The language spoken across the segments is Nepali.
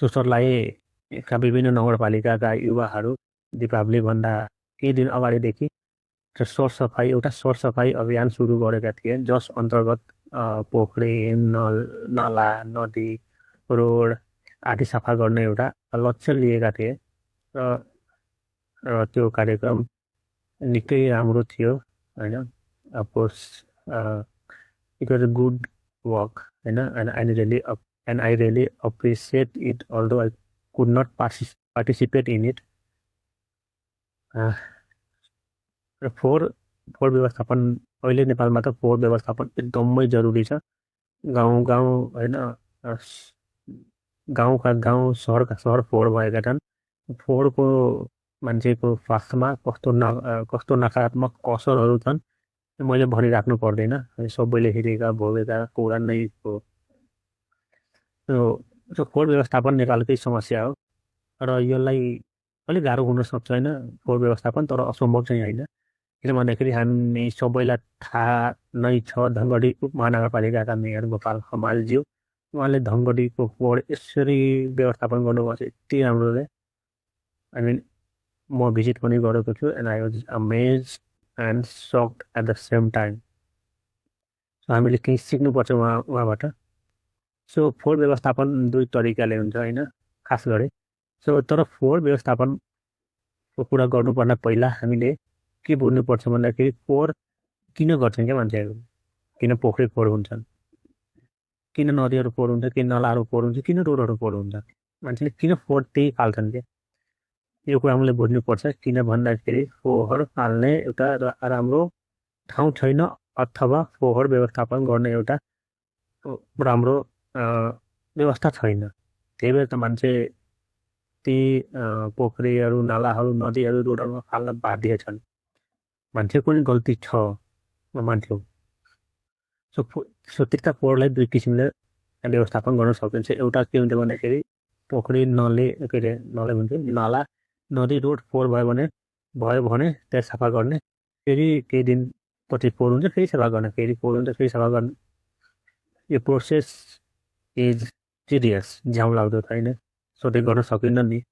सोसरलाई विभिन्न नगरपालिकाका युवाहरू दीपावलीभन्दा केही दिन अगाडिदेखि एउटा सरसफाइ अभियान सुरु गरेका थिए, जस अन्तर्गत पोखरी, नाला, नदी, रोड आदि सफा गर्ने एउटा लक्ष्य लिएका थिए र त्यो कार्यक्रम निकै राम्रो थियो होइन। Of course it was a good work होइन, and I really appreciate it although I could not participate in it. र फोहोर व्यवस्थापन अहिले नेपालमा त फोहोर व्यवस्थापन एकदमै जरुरी छ। गाउँ गाउँ होइन, गाउँका गाउँ सहरका सहर फोहोर भएका छन्। फोहोरको मान्छेको स्वास्थ्यमा कस्तो नकारात्मक असरहरू छन् मैले भनिराख्नु पर्दैन, सबैले हेरेका भोगेका कुरा नै हो। फोहोर व्यवस्थापन नेपालकै समस्या हो र यसलाई अलिक गाह्रो हुन सक्छ होइन फोहोर व्यवस्थापन, तर असम्भव चाहिँ होइन। किन भन्दाखेरि हामी सबैलाई थाहा नै छ, धनगढी महानगरपालिकाका मेयर गोपाल हमालज्यू, उहाँले धनगढीको फोहोर यसरी व्यवस्थापन गर्नुभएको छ यति राम्रोले। आई मिन म भिजिट पनि गरेको छु and I was amaze and shocked at the same time. हामीले केही सिक्नुपर्छ उहाँबाट। सो फोहोर व्यवस्थापन दुई तरिकाले हुन्छ होइन खास गरी। तर फोहोर व्यवस्थापनको कुरा गर्नुपर्दा पहिला हामीले के बुझ्नुपर्छ भन्दाखेरि फोहोर किन गर्छन् क्या मान्छेहरू, किन पोखरी फोहोर हुन्छन्, किन नदीहरू फोहोर हुन्छ, किन नालाहरू फोहोर हुन्छ, किन रोडहरू फोहोर हुन्छ, मान्छेले किन फोहोर त्यही फाल्छन् क्या, यो कुरा हामीले बुझ्नुपर्छ। किन भन्दाखेरि फोहोर फाल्ने एउटा राम्रो ठाउँ छैन अथवा फोहोर व्यवस्थापन गर्ने एउटा राम्रो व्यवस्था छैन। त्यही भएर त मान्छे ती पोखरीहरू, नालाहरू, नदीहरू, रोडहरूमा फाल्न बाध्य छन्। मान्छेको पनि गल्ती छ मान्छेको। सो त्यस्ता फोहोरलाई दुई किसिमले व्यवस्थापन गर्न सकिन्छ। एउटा के हुन्छ भन्दाखेरि पोखरी नले भन्छ नाला, नदी, रोड फोहोर भयो भने त्यहाँ सफा गर्ने, फेरि केही दिन पछि फोहोर हुन्छ फेरि सफा गर्ने, फेरि फोहोर हुन्छ फेरि सफा गर्ने। यो प्रोसेस इज सिरियस, झ्याउ लाग्दो छैन, सो त्यो गर्न सकिन्न नि।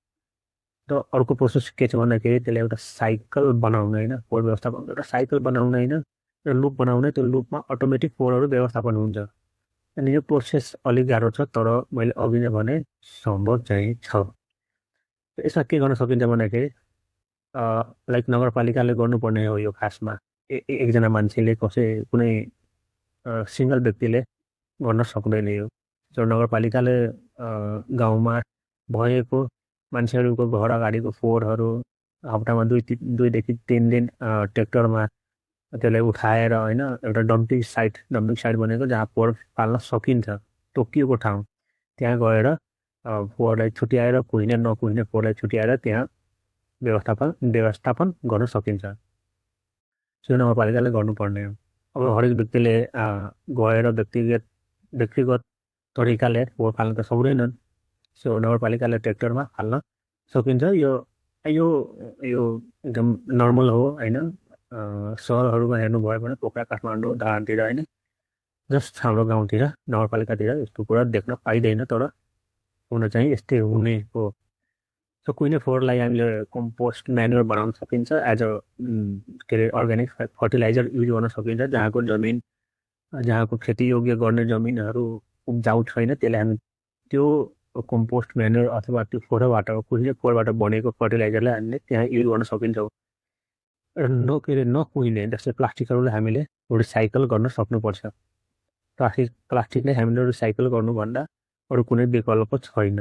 र अर्को प्रोसेस के छ भन्दाखेरि त्यसलाई एउटा साइकल बनाउनु होइन, फोहोर व्यवस्थापन एउटा साइकल बनाउनु होइन, र लुप बनाउने, त्यो लुपमा अटोमेटिक फोहोरहरू व्यवस्थापन हुन्छ। अनि यो प्रोसेस अलिक गाह्रो छ, तर मैले अघि नै भने सम्भव चाहिँ छ। यसमा के गर्न सकिन्छ भन्दाखेरि लाइक नगरपालिकाले गर्नुपर्ने हो यो खासमा। एकजना मान्छेले कुनै सिङ्गल व्यक्तिले गर्न सक्दैन यो। जो नगरपालिकाले गाउँमा भएको मान्छेहरूको घर अगाडिको फोहोरहरू हप्तामा 2 देखि 3 दिन ट्र्याक्टरमा त्यसलाई उठाएर होइन एउटा डम्पिङ साइट भनेको जहाँ फोहोर फाल्न सकिन्छ, तोकिएको ठाउँ, त्यहाँ गएर फोहोरलाई छुट्याएर, कुहिने नकुहिने फोहोरलाई छुट्याएर त्यहाँ व्यवस्थापन गर्न सकिन्छ। त्यो नगरपालिकाले गर्नुपर्ने हो। अब हरेक व्यक्तिले गएर व्यक्तिगत तरिकाले फोहोर फाल्न त सक्दैनन्। सो नगरपालिकाले ट्र्याक्टरमा फाल्न सकिन्छ। यो एकदम नर्मल हो होइन। सहरहरूमा हेर्नुभयो भने पोखरा, काठमाडौँ, दाहानतिर होइन, जस्ट हाम्रो गाउँतिर नगरपालिकातिर यस्तो कुरा देख्न पाइँदैन, तर हुन चाहिँ यस्तै हुने हो। सो कुनै फोहोरलाई हामीले कम्पोस्ट म्यानुअर बनाउन सकिन्छ, as a organic fertiliser use गर्न सकिन्छ। जहाँको खेतीयोग्य गर्ने जमिनहरू उब्जाउ छैन, त्यसलाई हामी त्यो कम्पोस्ट म्यानुअर अथवा त्यो फोहोरबाट बनेको फर्टिलाइजरलाई हामीले त्यहाँ युज गर्न सकिन्छौँ। नकुहिने जस्तै प्लास्टिकहरूलाई हामीले रिसाइकल गर्न सक्नुपर्छ। प्लास्टिकलाई हामीले रिसाइकल गर्नुभन्दा अरू कुनै विकल्प छैन।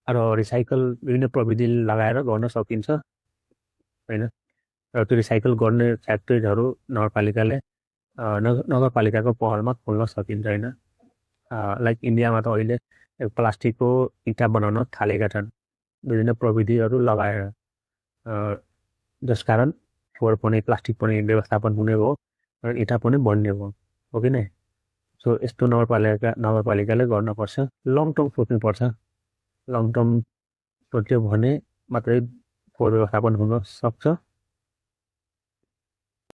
र रिसाइकल विभिन्न प्रविधि लगाएर गर्न सकिन्छ होइन। र त्यो रिसाइकल गर्ने फ्याक्ट्रिजहरू नगरपालिकाको पहलमा खोल्न सकिन्छ होइन। लाइक इन्डियामा त अहिले प्लास्टिकको इँटा बनाउन थालेका छन् विभिन्न प्रविधिहरू लगाएर, जसकारण फोहोर पनि प्लास्टिक पनि व्यवस्थापन हुने भयो र इँटा पनि बन्ने भयो, हो कि नै। सो यस्तो नगरपालिकाले गर्नुपर्छ। लङ टर्म सोच्नुपर्छ। लङ टर्म सोच्यो भने मात्रै फोहोर व्यवस्थापन हुन सक्छ।